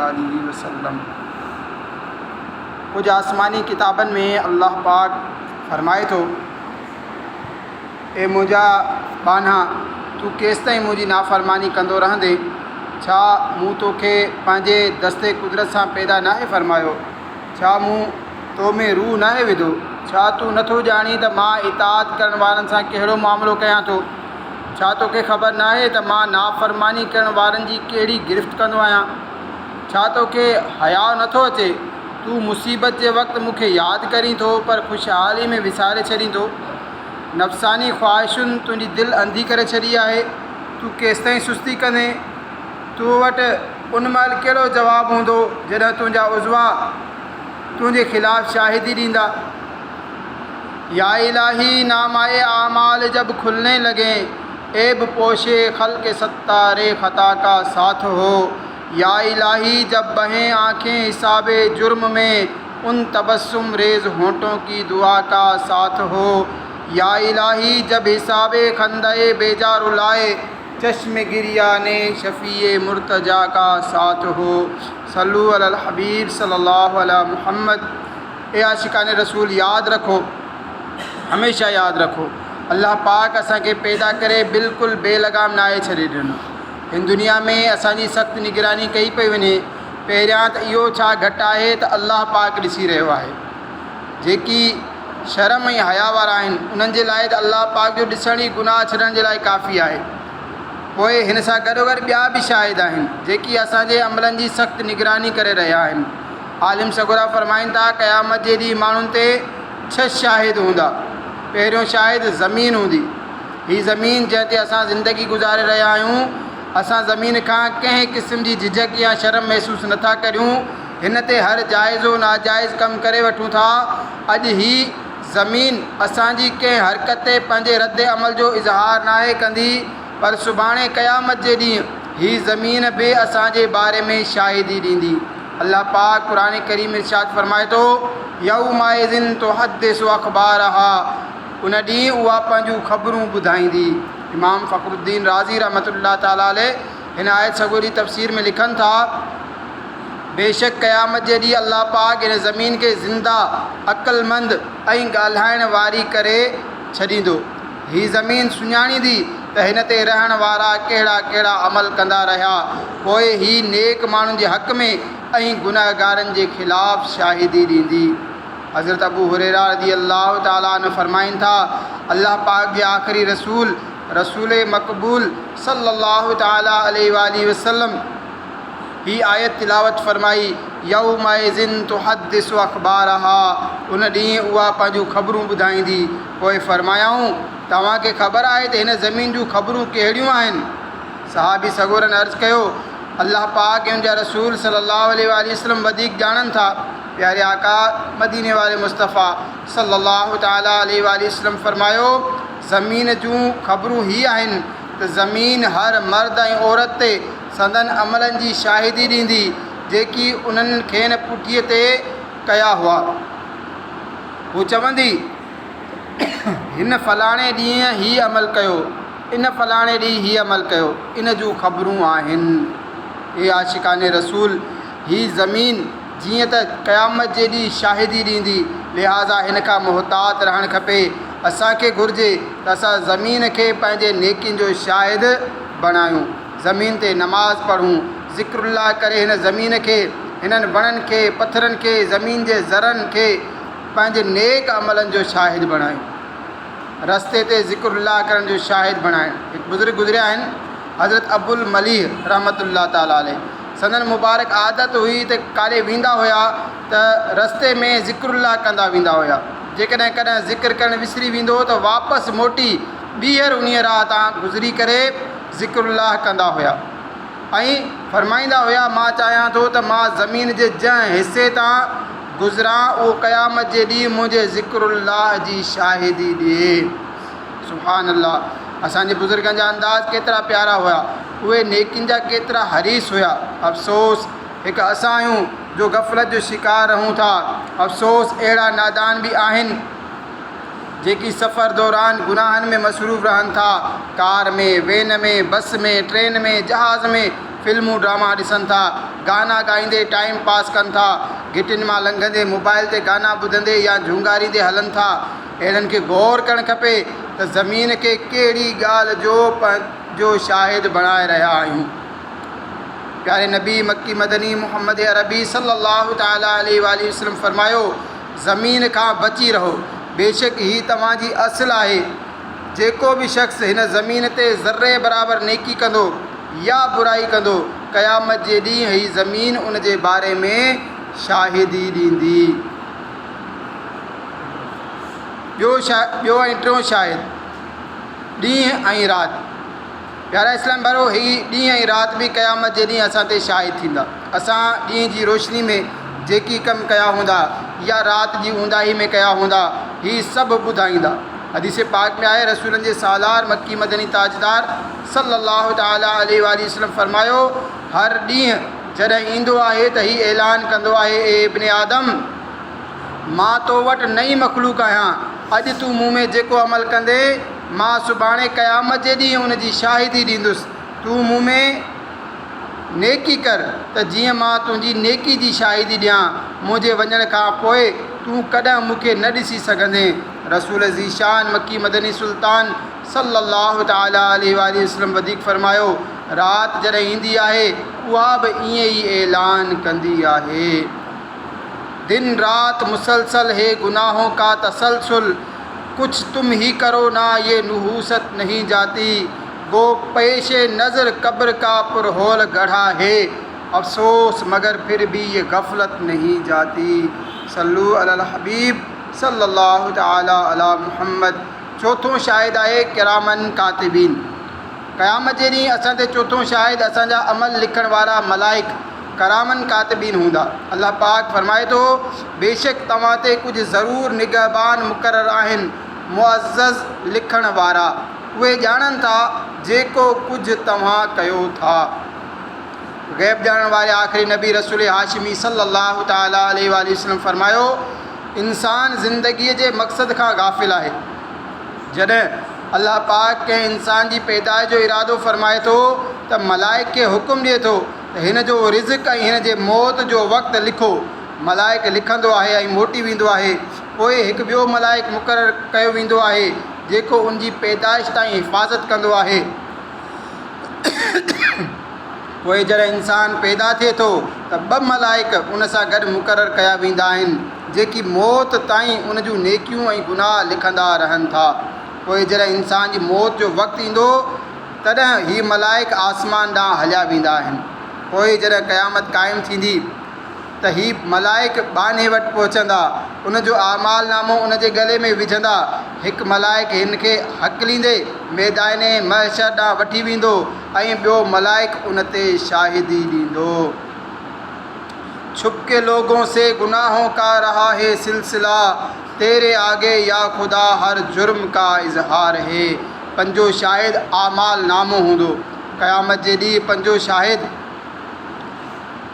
آله وسلم ڪجهه آسماني ڪتابن ۾ الله پاڪ فرمائي ٿو، اي منهنجا ٻانها! تون ڪيستائين منهنجي نافرماني ڪندو رهندين؟ ڇا مون تو کي پنهنجي دست قدرت سان پيدا ناهي فرمايو؟ ڇا مون تو ۾ روح ناهي وڌو؟ ڇا تون نٿو ڄاڻين ته مان اطاعت ڪرڻ وارن سان ڪهڙو معاملو ڪيان ٿو؟ ڇا توکي خبر ناهي ته مان نافرماني ڪرڻ وارن جي ڪهڙي گرفت ڪندو آهيان؟ ڇا توکي حياء نٿو اچي؟ تون مصيبت جي وقت مون کي ياد ڪرين ٿو پر خوشحالي ۾ وساري ڇڏين ٿو. نفساني خواهشن تنهنجي دل انڌي ڪري ڇڏي آهي. تون ڪيستائين سستي ڪندين؟ تو وٽ ان مهل ڪهڙو جواب هوندو جڏهن تنهنجا عضوا تنهنجي خلاف شاهدي ڏيندا؟ يا الٰهي نامه اعمال جب کلني لگين عيب پوشي خلق ستار خطا کا ساٿ هو يا الٰهي جب بهين آنکين حساب جرم مين ان تبسم ريز هونٽون ڪي دعا کا ساٿ هو يا الٰهي جب حساب خنده بيجا رلائي چشم گريا ني شفيع مرتجا کا ساٿ هو صلو علي الحبيب صلي الله علي محمد اي عاشقان رسول ياد رکو هميشه ياد رکو الله پاڪ اسان کي پيدا ڪري بلڪل بي لگام ناهي ڇڏي ڏنو هن دنيا ۾ اسان جي سخت نگراني ڪئي پئي وڃي پهريان ته اهو ڇا گهٽ آهي ته الله پاڪ ڏسي رهيو آهي جيڪي شرم ۽ حيا وارا آهن انهن جي لاء ته الله پاڪ جو ڏسڻ ئي گناهه ڇڏڻ جي لاء ڪافي آهي پوء هن سان گڏوگڏ ٻيا به شاهد آهن جيڪي اسان جي عملن جي سخت نگراني ڪري رهيا آهن عالم سڳورا فرمائن ٿا، قيامت جي ڏينهن ماڻهن تي ڇهه شاهد هوندا. پهريون شاهد زمين هوندي. هي زمين جنهن تي اسان زندگي گذاري رهيا آهيون، اسان زمين کان ڪنهن قسم جي جهجهڪ يا شرم محسوس نه ٿا ڪريون، هن تي هر جائز و ناجائز ڪم ڪري وٺون ٿا. اڄ هي زمين اسان جي ڪنهن حرڪت تي پنهنجي رد عمل جو اظهار ناهي ڪندي، پر سڀاڻي قيامت جي ڏينهن هي زمين به اسان جي باري ۾ شاهدي ڏيندي. الله پاڪ قرآن ڪريم ۾ ارشاد فرمائي ٿو، يومئذ تحدث اخبارها ان ڏينهن اها پنهنجون خبرون ٻڌائيندي. امام فخر الدين رازي رحمة الله تعالٰي عليه هن آيت سڳوري تفسير ۾ لکن ٿا، بيشڪ قيامت جي ڏينهن الله پاڪ هن زمين کي زنده، عقلمند ۽ ڳالهائڻ واري ڪري ڇڏيندو. هي زمين سڃاڻيندي ته هن تي رهڻ وارا ڪهڙا ڪهڙا عمل ڪندا رهيا، پوء هي نيڪ ماڻهن جي حق ۾ ۽ گنهگارن جي خلاف شاهدي ڏيندي. حضرت ابو هريره رضي الله تعالٰي عنه فرمائن ٿا، الله پاڪ جي آخري رسول، رسول مقبول صلّي الله تعالٰي عليه واٰله وسلّم هي آيت تلاوت فرمائي، يومئذ تحدث اخبارها ان ڏينهن اها پنهنجون خبرون ٻڌائيندي. پوء فرمايائون، توهان کي خبر آهي ته هن زمين جون خبرون ڪهڙيون آهن؟ صحابي سڳورن عرض ڪيو، الله پاڪ ۽ ان جا رسول صلّي الله عليه واٰله وسلّم وڌيڪ ڄاڻن ٿا. پياري آقا، مديني واري مصطفيٰ صلّي الله تعالٰي عليه واٰله وسلّم فرمايو، زمين جون خبرون هي آهن ته زمين هر مرد ۽ عورت تي سندن عملن جي شاهدي ڏيندي جيڪي انهن کين پٺيء تي ڪيا هئا. هو چوندي، هن فلاڻي ڏينهن هي عمل ڪيو، ان فلاڻي ڏينهن هي عمل ڪيو، ان جون خبرون آهن. اي عاشقان رسول! هي زمين جيئن ته قيامت جي ڏينهن شاهدي ڏيندي، لهٰذا هن کان محتاط رهڻ کپي. اسان کي گهرجي ته اسان زمين کي پنهنجي نيڪين جو شاهد بڻايون. زمين تي نماز پڙهون، ذڪر الله ڪري هن زمين کي، هنن وڻن کي، پٿرن کي، زمين جي ذرن کي پنهنجي نيڪ عملن جو شاهد بڻايون. رستي تي ذڪر الله ڪرڻ جو شاهد بڻائڻ. هڪ بزرگ گذريا آهن حضرت ابو المليح رحمة الله تعالٰي عليه سندن مبارڪ عادت هئي ته ڪاڏي ويندا هيا ته رستي ۾ ذڪر الله ڪندا ويندا هيا. جيڪڏهن ڪڏهن ذڪر ڪرڻ وسري ويندو هو ته واپس موٽي ٻيهر انهيء راهه تان گذري ڪري ذڪر الله ڪندا هيا ۽ فرمائيندا هيا، مان چاهيان ٿو ته مان زمين جي جنهن حصي تان گذران اهو قيامت جي ڏينهن منهنجي ذڪر الله جي شاهدي ڏئي. سبحان الله! اسان جي بزرگن جا انداز ڪيترا پيارا هيا، اهي نيڪين جا ڪيترا حريص هيا. افسوس! هڪ اسان آهيون جو غفلت جو شڪار رهون ٿا. افسوس! اهڙا نادان به آهن. جيڪي سفر دوران گناهن ۾ مصروف رهن ٿا، ڪار ۾، وين ۾، بس ۾، ٽرين ۾، جهاز ۾، فلمون ڊراما ڏسن ٿا، گانا ڳائيندي ٽائيم پاس ڪن ٿا، گهٽين مان لنگهندي موبائل تي گانا ٻڌندي يا جهونگاريندي هلن ٿا. اهڙن کي غور ڪرڻ کپي ته زمين کي ڪهڙي ڳالهه جو پنهنجو شاهد بڻائي رهيا آهيون. پياري نبي مڪي مدني محمد عربي صلّي الله تعالٰي عليه واٰله وسلّم فرمايو، زمين کان بچي رهو، بيشڪ هي توهان جي اصل آهي، جيڪو به شخص هن زمين تي ذري برابر نيڪي ڪندو يا برائي ڪندو، قيامت جي ڏينهن هي زمين ان جي باري ۾ شاهدي ڏيندي. ٻيو ٻيو ۽ ٽيون شاهد، ڏينهن ۽ رات. پيارا اسلام ڀائرو! هي ڏينهن ۽ رات به قيامت جي ڏينهن اسان تي شاهد ٿيندا. اسان ڏينهن جي روشني ۾ جيڪي ڪم ڪيا هوندا يا رات جي اونداهي ۾ ڪيا هوندا، هي سڀ ٻڌائيندا. حديث پاڪ ۾ آهي، رسولن جي سالار مڪي مدني تاجدار صلّي الله تعالٰي عليه واٰله وسلّم فرمايو، هر ڏينهن جڏهن ايندو آهي ته هي اعلان ڪندو آهي، اي ابن آدم! مان تو وٽ نئين مخلوق آهيان، اڄ تون مون ۾ جيڪو عمل ڪندين، مان سڀاڻي قيامت جي ڏينهن ان جي شاهدي ڏيندس. تون مون ۾ نيڪي ڪر ته جيئن مان تنهنجي نيڪي جي شاهدي ڏيان. منهنجي وڃڻ کان پوء تون ڪڏهن مون کي نه ڏسي سگهندين. رسول ذيشان مڪي مدني سلطان صلّي الله تعالٰي عليه واٰله وسلّم وڌيڪ فرمايو، رات جڏهن ايندي آهي، اها به ائين ئي اعلان ڪندي آهي. دن رات مسلسل هي گناهون ڪا تسلسل ڪڇ تم هي ڪرو نا يه نحوست نهين جاتي گو پيش نظر قبر ڪا پرهول گڙها هي افسوس مگر پھر ڀي يه غفلت نهين جاتي صلو علی الحبيب صلي الله تعالي علی محمد چوٿون شاهد آهي ڪرامن ڪاتبين قيامت جي ڏينهن اسان تي چوٿون شاهد اسان جا عمل لکڻ وارا ملائڪ ڪرامن ڪاتبين هوندا. الله پاڪ فرمائي ٿو، بيشڪ توهان تي ڪجهه ضرور نگهبان مقرر آهن، معزز لکڻ وارا، اهي ڄاڻن ٿا جيڪو ڪجهه توهان ڪيو ٿا. غيب ڄاڻڻ واري آخري نبي رسول هاشمي صلّي الله تعالٰي عليه واٰله وسلّم فرمايو، انسان زندگيء جي مقصد کان غافل آهي. جڏهن الله پاڪ ڪنهن انسان جي پيدائش جو ارادو فرمائي ٿو ته ملائڪ کي حڪم ڏئي ٿو ته هن جو رزق ۽ هن جي موت جو وقت لکو. ملائڪ لکندو آهي ۽ موٽي ويندو آهي. پوء هڪ ٻيو ملائڪ مقرر ڪيو ويندو آهي، جيڪو ان جي پيدائش تائين حفاظت ڪندو آهي. پوء جڏهن انسان پيدا ٿئي ٿو ته ٻه ملائڪ ان سان گڏ مقرر ڪيا ويندا آهن، جيڪي موت تائين ان جون نيڪيون ۽ گناهه لکندا رهن ٿا. پوء جڏهن انسان جي موت جو وقت ايندو تڏهن هي ملائڪ آسمان ڏانهن هليا ويندا آهن. پوء جڏهن قيامت قائم ٿيندي ته هي ملائڪ ٻانهي وٽ پهچندا، ان جو اعمال نامو ان جي ڳلي ۾ وجهندا. هڪ ملائڪ هن کي هڪليندي ميدان محشر ڏانهن وٺي ويندو ۽ ٻيو ملائڪ ان تي شاهدي ڏيندو. ڇپ ڪي لوگون سي گناهون ڪا رها هي سلسلا تيري آگي يا خدا هر جرم ڪا اظهار هي. پنجون شاهد اعمال نامو هوندو. قيامت جي ڏينهن پنجون شاهد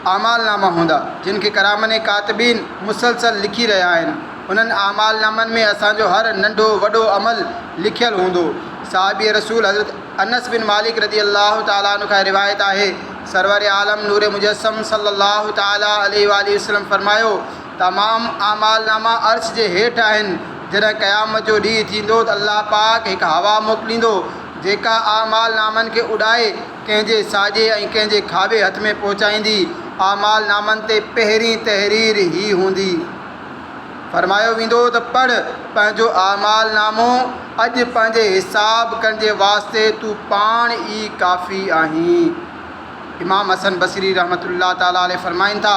اعمال ناما هوندا، جن کي ڪرامن ڪاتبين مسلسل لکي رهيا آهن. انهن اعمال نامن ۾ اسان جو هر ننڍو وڏو عمل لکيل هوندو. صحابي رسول حضرت انس بن مالڪ رضي الله تعالٰي عنه کان روايت آهي، سرور عالم نور مجسم صلّي الله تعالٰي عليه واٰله وسلّم فرمايو، تمام اعمال ناما عرش جي هيٺ آهن، جڏهن قيامت جو ڏينهن ٿيندو ته الله پاڪ هڪ هوا موڪليندو، جيڪا اعمال نامن کي اڏائي ڪنهن جي ساڄي ۽ ڪنهن جي کاٻي هٿ ۾ پهچائيندي، اعمال نامن تي پهرين تحرير هي هوندي. فرمايو ويندو ته پڙهه پنهنجو اعمال نامو، اڄ پنهنجي حساب ڪرڻ جي واسطي تون پاڻ ئي ڪافي آهين. امام حسن بصري رحمة الله تعالٰي عليه فرمائن ٿا،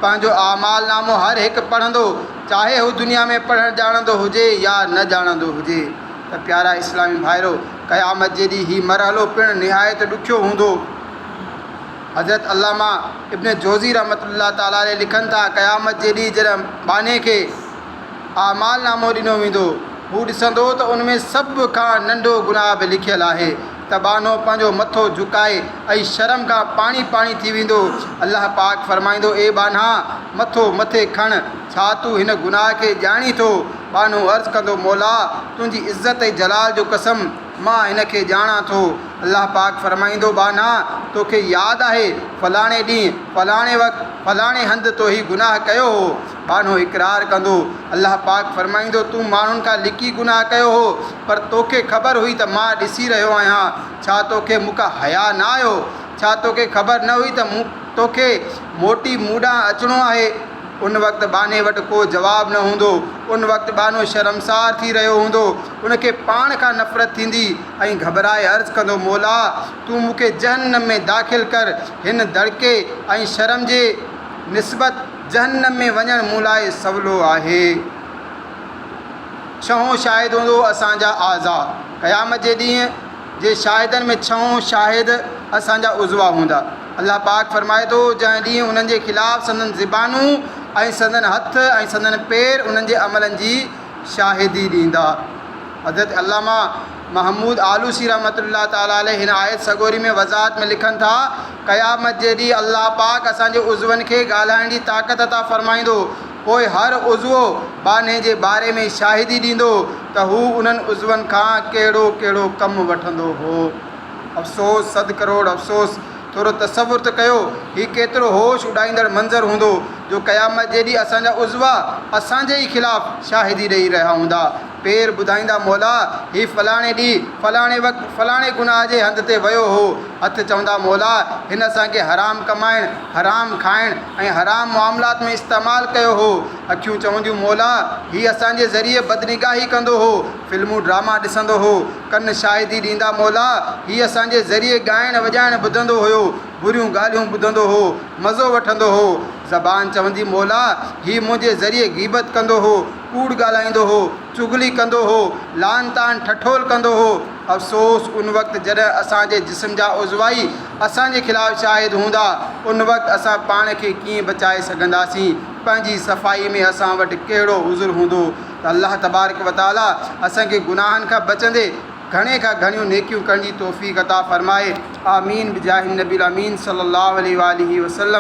پنهنجو اعمال نامو هر هڪ پڙهندو، چاهي هو دنيا ۾ پڙهڻ ڄاڻندو هجي يا نه ڄاڻندو هجي. ته پيارا اسلامي ڀائرو! قيامت جي ڏينهن هي مرحلو پڻ نهايت ڏکيو هوندو. حضرت علامه ابن جوزي رحمة الله تعالٰي عليه لکن ٿا، قيامت جي ڏينهن جڏهن ٻانهي کي اعمال نامو ڏنو ويندو، هو ڏسندو ته ان ۾ سڀ کان ننڍو گناهه به لکيل آهي ته ٻانهو پنهنجو مٿو جهڪائي ۽ شرم کان پاڻي پاڻي ٿي ويندو. الله پاڪ فرمائيندو، اي ٻانها! مٿو مٿي کڻ، ڇا تون هن گناهه کي ڄاڻين ٿو؟ ٻانهو عرض ڪندو، مولا! تنهنجي عزت ۽ جلال جو قسم! مان هن کي ڄاڻان ٿو. الله پاڪ فرمائيندو، ٻانها! توکي ياد آهي، فلاڻي ڏينهن، فلاڻي وقت، فلاڻي هنڌ تو هي گناهه ڪيو هو؟ ٻانهو اقرار ڪندو. الله پاڪ فرمائيندو، تون ماڻهن کان لڪي گناهه ڪيو هو، پر توکي خبر هئي ته مان ڏسي رهيو آهيان، ڇا توکي مون کان حياء نه آيو؟ ڇا توکي خبر نه هئي ته مون توکي موٽي مون ڏانهن اچڻو آهي؟ ان وقت ٻانهي وٽ ڪو جواب نه هوندو. ان وقت ٻانهو شرمسار ٿي رهيو هوندو. ان کي پاڻ کان نفرت ٿيندي ۽ گهٻرائي عرض ڪندو، مولا! تون مون کي جهنم ۾ داخل ڪر. هن دڙڪي ۽ شرم جي نسبت جهنم ۾ وڃڻ مون لاء سولو آهي. ڇهون شاهد هوندو اسان جا اعضاء. قيامت جي ڏينهن جي شاهدن ۾ ڇهون شاهد اسان جا عضوا هوندا. الله پاڪ فرمائي ٿو، جنهن ڏينهن انهن جي خلاف سندن زبانون ۽ سندن هٿ ۽ سندن پير انهن جي عملن جي شاهدي ڏيندا. حضرت علامه محمود آلوسي رحمة الله تعالٰي عليه هن آيت سڳوري ۾ وضاحت ۾ لکن ٿا، قيامت جي ڏينهن الله پاڪ اسان جي عضون کي ڳالهائڻ جي طاقت عطا فرمائيندو، پوء هر عضوو ٻانهي جي باري ۾ شاهدي ڏيندو ته هو انهن عضون کان ڪهڙو ڪهڙو ڪم وٺندو هو. افسوس، صد ڪروڙ افسوس! ٿورو تصور ته ڪيو، هي ڪيترو هوش اڏائيندڙ منظر هوندو جو قيامت جي ڏينهن اسان جا عضوا اسان جي ئي خلاف شاهدي ڏئي رهيا هوندا. پير ٻڌائيندا مولا! هي فلاڻي ڏينهن، فلاڻي وقت، فلاڻي گناهه جي هنڌ تي ويو هو. هٿ چوندا مولا! هن اسان کي حرام ڪمائڻ، حرام کائڻ ۽ حرام معاملات ۾ استعمال ڪيو هو. اکيون چونديون مولا! هي اسان جي ذريعي بدنگاهي ڪندو هو، فلمون ڊراما ڏسندو هو. ڪن شاهدي ڏيندا مولا! هي اسان جي ذريعي ڳائڻ وڄائڻ ٻڌندو هيو، بريون ڳالهيون ٻڌندو هو، مزو وٺندو هو. زبان چوندي مولا! هي منهنجي ذريعي غيبت ڪندو هو، ڪوڙ ڳالهائيندو هو، چغلي ڪندو هو، لعن طعن ٺٺول ڪندو هو. افسوس ان وقت جڏهن اسان جي جسم جا عضوا ئي اسان جي خلاف شاهد هوندا، ان وقت اسان پاڻ کي ڪيئن بچائي سگهنداسين؟ پنهنجي صفائي ۾ اسان وٽ ڪهڙو عذر هوندو؟ ته الله تبارڪ و تعالي اسان کي گناهن کان بچندي گهڻي کان گهڻيون نيڪيون ڪرڻ جي توفيق عطا فرمائي. آمين بجاه النبي الامين صلي الله عليه واٰله وسلم.